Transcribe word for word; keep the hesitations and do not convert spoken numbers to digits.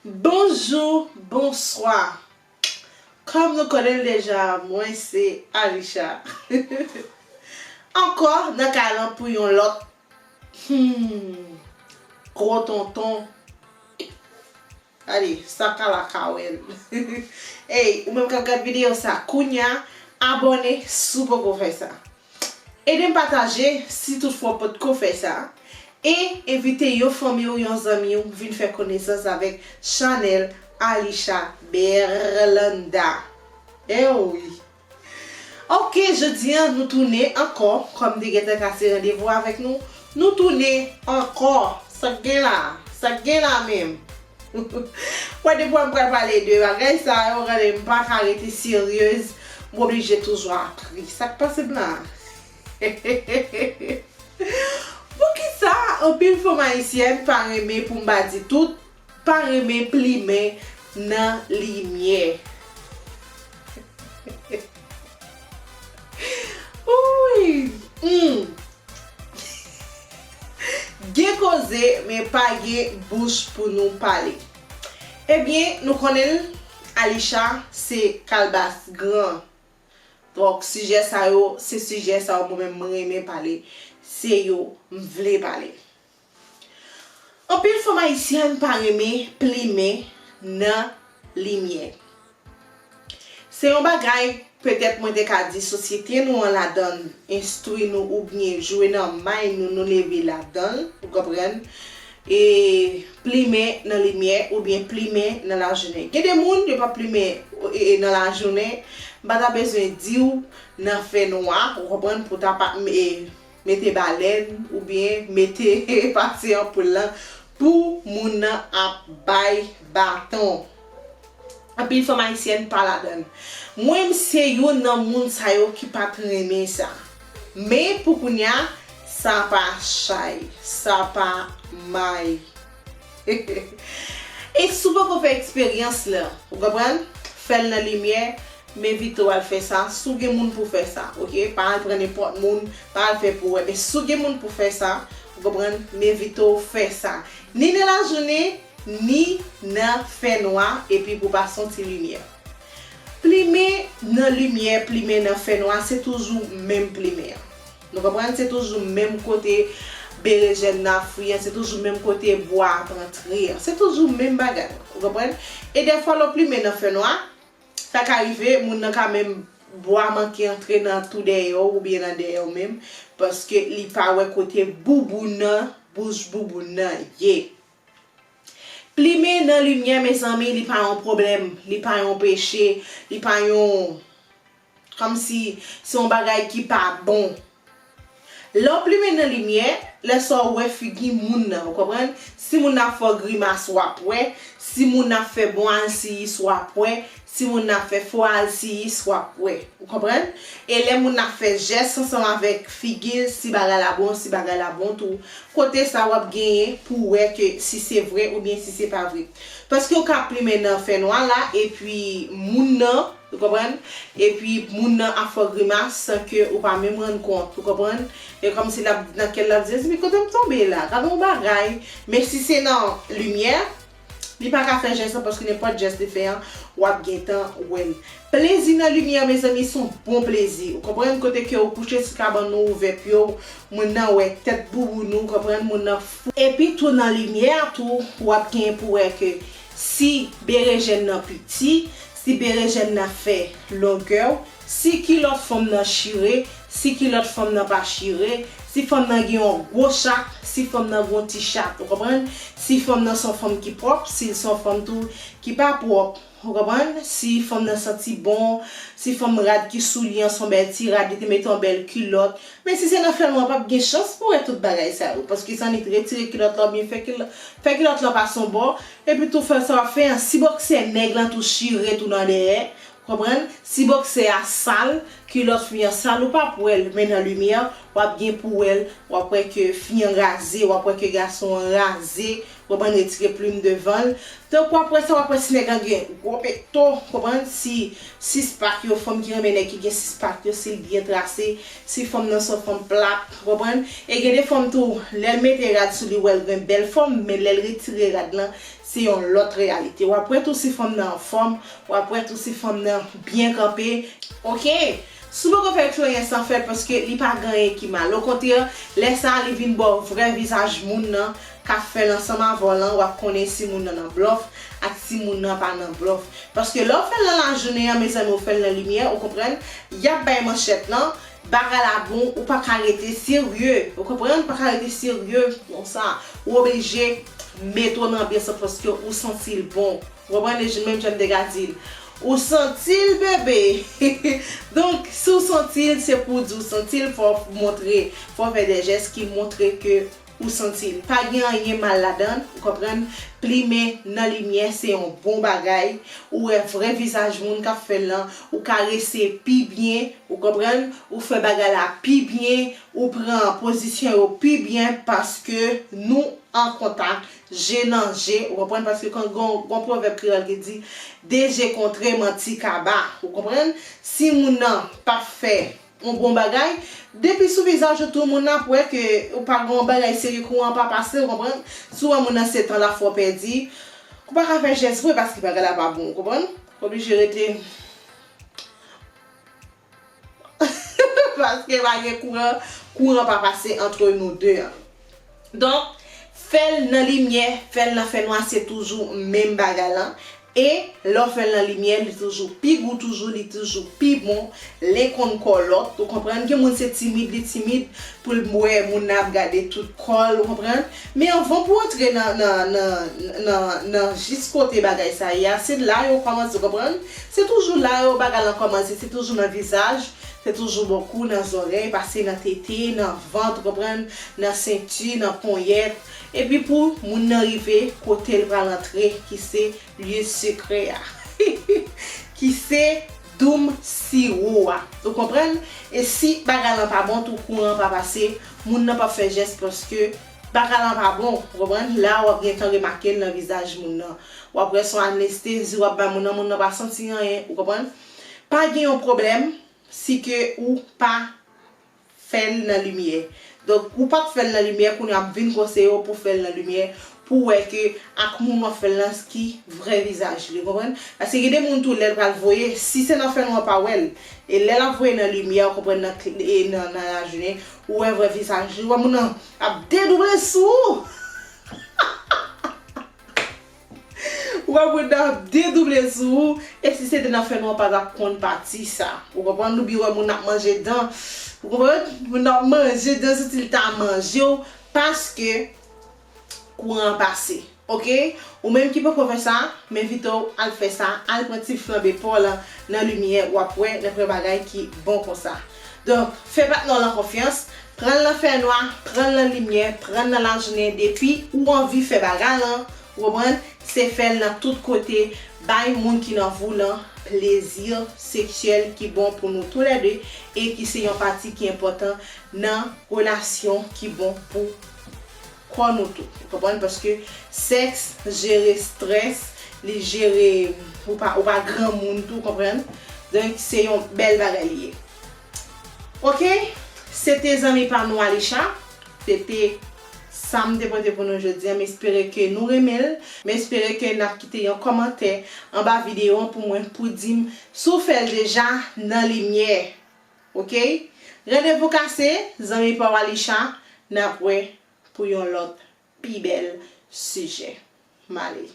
Bonjou, bonswa. Kòm nou konnen l deja, mwen se Alisha. Ankò nan kay lan pou yon lòt. Hmm. Gwo tonton. Ale, sa ka la ka wè l. Ey, ou menm k ap gad videyo sa kounya, abòne si w poko fè sa. Ede m pataje si toutfwa w potko fè sa. E envite yon fanmi w, yon zanmi w vin fè konesans avèk chanèl Alisha Berlanda. E wi. Ok, jodi a nou tounen ankò, kòm te gentan kase randevou avèk nou, nou tounen ankò. Sa k gen la? Sa k gen la menm? Wè, depi m pral pale de bagay sa yo, gade, m pa ka rete seryez, m oblije toujou ap ri. Sa k pase m la? Poukisa anpil fanm ayisyèn pa renmen, pou m pa di tout, pa renmen plimen nan limyè? Uy! Hmm. Gen koze, men pa gen bouch pou nou pale. Ebyen, nou konnen l, Alisha se kalbas gran. Donk, sijè sa yo, se sijè sa yo mwen menm mwen renmen pale. Se yo m vle pale. Anpil fanm ayisyèn pa renmen plimen nan limyè. Se yon bagay, petèt mwen te ka di sosyete nou an ladan l enstwi nou oubyen jwe nan may nou, nou leve ladan l, ou konprann? E plimen nan limyè oubyen plimen nan lajounen. Gen de moun, yo pa plimen, e, e, nan lajounen, m pa ta bezwen di w nan fènwa, ou konprann, pou ta pa, e, mete balèn oubyen mete pati anpoul lan pou moun nan ap bay baton. Anpil fanm ayisyèn pa ladan l. Mwen, m se youn nan moun sa yo ki pa t renmen sa. Men pou kounya, sa pa chay, sa pa may. E si w poko fè eksperyans lan, ou konprann? Fè l nan limyè, m envite w al fè sa. Si w gen moun pou fè sa, ok? Pa al pran nenpòt moun, pa al fè pou wè. Men si w gen moun pou fè sa, ou konprann? M envite w fè sa. Ni nan lajounen, ni nan fènwa, epi pou w pa santi limyè. Plimen nan limyè, plimen nan fènwa, se toujou menm plimen an. Nou konprann? Se toujou menm kote berejèn nan ap fri an, se toujou menm kote bwa ap antre an. Se toujou menm bagay. Ou konprann? E dèfwa, lè w plimen nan fènwa, sa ka rive, moun nan ka menm bwa manke antre nan tou dèyè w oubyen nan dèyè w menm, paske li pa wè kote bouboun nan, bouch bouboun nan ye. Plimen nan limyè, mezanmi, li pa yon pwoblèm, li pa yon peche, li pa yon, kòmsi se yon bagay ki pa bon. Lè w plimen nan limyè, lè sa w wè figi moun nan, ou konprann? Si moun nan ap fè w grimas, w ap wè. Si moun nan ap fè bon alsiyis, w ap wè. Si moun nan ap fè fo alsiyis, w ap wè. Ou konprann? E lè moun nan ap fè jès ansanm avèk figi l, si bagay la bon, si bagay la bon tou, kote sa w ap genyen pou w wè ke si se vre oubyen si se pa vre. Paske w ka plimen nan fènwa la, epi moun nan, ou konprann? Epi moun nan ap fè w grimas san ke ou pa menm rann kont, ou konprann? E kòmsi l ap, nan kè l l ap di, "Mezanmi, kote m tonbe la? Gade yon bagay." Men si se nan limyè, li pa ka fè jès lan, paske nenpòt jès li fè an, w ap gentan wè l. Plezi nan limyè, mezanmi, se yon bon plezi. Ou konprann? Kote ke ou kouche sou kabann ou, ouvè pye w, moun nan wè tèt bouboun ou, ou konprann? Moun nan fou. Epi tou nan limyè a tou, w ap genyen pou wè ke si berejèn nan piti, si berejèn nan fè longè w, si kilòt fanm nan chire, si kilòt fanm nan pa chire, si fanm nan gen yon gwo chat, si fanm nan gen yon ti chat, ou konprann? Si fanm nan se yon fanm ki pwòp, si l se yon fanm tou ki pa pwòp, ou konprann? Si fanm nan santi bon, si fanm rad ki sou li an se yon bèl ti rad, li te mete yon bèl kilòt. Men si se nan fènwa, p ap gen chans pou wè tout bagay sa yo, paske se annik retire kilòt la oubyen fè kilòt, fè kilòt la pase yon bò, epi tou fè sa w ap fè an. Si bòksè nèg lan tou chire tou nan dèyè, konprann? Si bòksè a sal, kilòt fi an sal, ou p ap wè l, men nan limyè, w ap gen pou wè l, w ap wè ke fi an raze, w ap wè ke gason an raze, konprann, retire plim devan l. Tankou w ap wè sa, w ap wè si nèg lan gen gwo peto, konprann, si sis pak yo, fanm ki renmen nèg ki gen sis pak yo, si l byen trase, si fanm nan se yon fanm plat, konprann. E gen de fanm tou, lè l mete rad sou li, w wè l gen bèl fòm, men lè l retire rad lan, se yon lòt reyalite. W ap wè tou si fanm nan anfòm, w ap wè tou si fanm nan byen kanpe. Oke? Si w poko fè eksperyans lan, fè l, paske li pa gen anyen ki mal. Okontrè, lè sa a, li vin ba w vrè vizaj moun nan k ap fè l ansanm avè w lan, w ap konnen si moun nan nan blòf ak si moun nan pa nan blòf. Paske lè w fè l nan lajounen an, mezanmi, ou fè l nan limyè, ou konprann, y ap bay manchèt lan, bagay la bon, ou pa ka rete serye, ou konprann, ou pa ka rete serye konsa. Ou oblije mete w nan anbyans lan paske ou santi l bon. Ou konprann, e menm jan m te ka di l, ou santi l, bebe. Donk, si w santi l, se pou w di w santi l, fò w montre, fò w fè de jès ki montre ke ou santi l. Pa gen anyen mal ladan l, ou konprann? Plimen nan limyè, se yon bon bagay. Ou wè vrè vizaj moun k ap fè l lan, ou karese pi byen, ou konprann? Ou fè bagay la pi byen, ou pran pozisyon yo pi byen paske nou an kontak, je nan je, ou konprann? Paske kan gon, gon pwovèb kreyòl ki di, de je kontre manti kaba, ou konprann? Si moun nan pa fè yon bon bagay, depi sou vizaj ou tou, moun nan ap wè ke ou pa gen yon bagay serye, kouran pa pase, ou konprann? Si w wè moun nan se tan l ap fè w pèdi, ou pa ka fè jès vre paske bagay la pa bon, ou konprann? Ou oblije rete paske pa gen kouran, kouran pa pase antre nou de an. Donk, fè l nan limyè, fè l nan fènwa, se toujou menm bagay lan. E lè w fè l nan limyè, li toujou pi gou, toujou, li toujou pi bon. Len konn kò lòt, ou konprann? Gen moun se timid, li timid pou l wè moun nan ap gade tout kò l, ou konprann? Men anvan pou w antre nan, nan, nan, nan, nan jis kote bagay sa ye a, se la yo kòmanse, ou konprann? Se toujou la yo bagay lan kòmanse, se toujou nan vizaj, se toujou bò kou, nan zòrèy, pase nan tete, nan vant, ou konprann, nan senti, nan ponyèt. Epi pou moun nan rive kote l pral antre, ki se lye sekrè a. Ki se doum siwo a. Ou konprann? E si bagay lan pa bon, tou kouran pa pase, moun nan p ap fè jès paske bagay lan pa bon. Ou konprann? La w ap gentan remake l nan vizaj moun nan. W ap wè se yon anestezi w ap bay moun nan, moun nan pa santi anyen. Ou konprann? Pa gen yon pwoblèm si ke ou pa fè l nan limyè. Donk, ou pa t fè l nan limyè, kounye a m vin konseye w pou w fè l nan limyè, pou w wè ke ak moun w ap fè l lan ki vrè vizaj li, ou konprann? Paske gen de moun tou, lè l pral voye, si se nan fènwa, w pa wè l. E lè l ap voye nan limyè, ou konprann, nan, e nan, nan lajounen, ou wè vrè vizaj li, ou wè moun nan ap dedouble sou ou. Ou wè moun nan ap dedouble sou ou, e si se te nan fènwa, w pa t ap konn pati sa. Ou konprann? Oubyen wè moun ap manje dan. Ou konprann? Moun ap manje dan, santi l ta manje w, paske kouran pase. Oke? Ou menm ki poko fè sa, m envite w al fè sa, al pran ti flanbe pa w lan nan limyè, w ap wè, n ap wè bagay ki bon konsa. Donk, fè patnè w lan konfyans, pran l nan fènwa, pran l nan limyè, pran l nan lajounen, depi ou anvi fè bagay lan, ou konprann, se fè l nan tout kote, bay moun ki nan vi w lan plezi seksyèl ki bon pou nou toulède e ki se yon pati ki enpòtan nan relasyon ki bon pou kò nou tou. Ou konprann? Paske sèks jere strès, li jere ou pa, ou pa granmoun tou, ou konprann? Donk, se yon bèl bagay li ye. Oke? Se te zanmi pa nou Alisha. Se te sa m te pote pou nou jodi a. M espere ke nou renmen l. M espere ke n ap kite yon kòmantè anba videyo an pou mwen, pou di m si w fè l deja nan limyè. Oke? Randevou kase, zanmi pa w Alisha, n ap wè pou yon lòt pi bèl sijè. M ale.